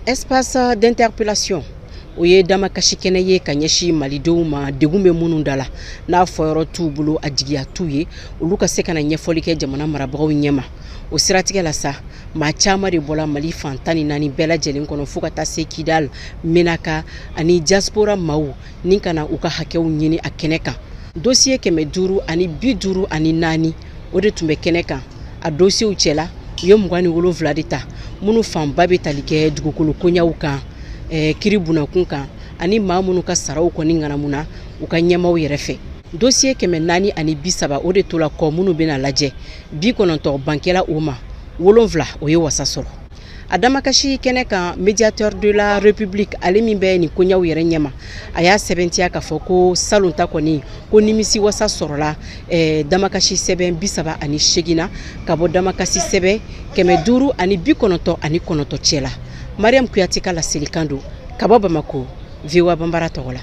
Espace d'interpellation, o ye damakasi kɛnɛ ye ka ɲɛsin malidenw ma, degun bɛ minnu da la, n'a fɔyɔrɔ t'u bolo, a jigiya t'u ye, olu ka se ka na ɲɛfɔli kɛ jamana marabagaw ɲɛma. O siratigɛ la sa, maa caman de bɔla Mali fan 14 bɛɛ lajɛlen kɔnɔ, fo ka taa se Kidal, Menaka ani diaspora maaw, ni ka na u ka hakɛw ɲini a kɛnɛ kan. Dossier 554, o de tun bɛ kɛnɛ kan. A dosiyew cɛla, u ye 27 de ta, minnu fanba bɛ tali kɛ dugukolo koɲaw kan, kiri bunakun kan, ani maa minnu ka saraw kɔni ŋanamuna u ka ɲɛmaw yɛrɛ fɛ. Dosiye 430, o de tola kɔ, minnu bɛna lajɛ. 90 bankɛla o ma, 7, o ye wasa sɔrɔ. A damakasi kɛnɛ kan, médiateur de la République, ale min bɛ nin koɲaw yɛrɛ ɲɛma, a y'a sɛbɛntiya k'a fɔ ko salon ta kɔni, ko nimisi wasa sɔrɔla damakasi sɛbɛn 38 na, ka bɔ damakasi sɛbɛn 599 cɛ la. Mariam Kuyate ka laselikan don ka bɔ Bamako, VOA Banbara tɔgɔ la.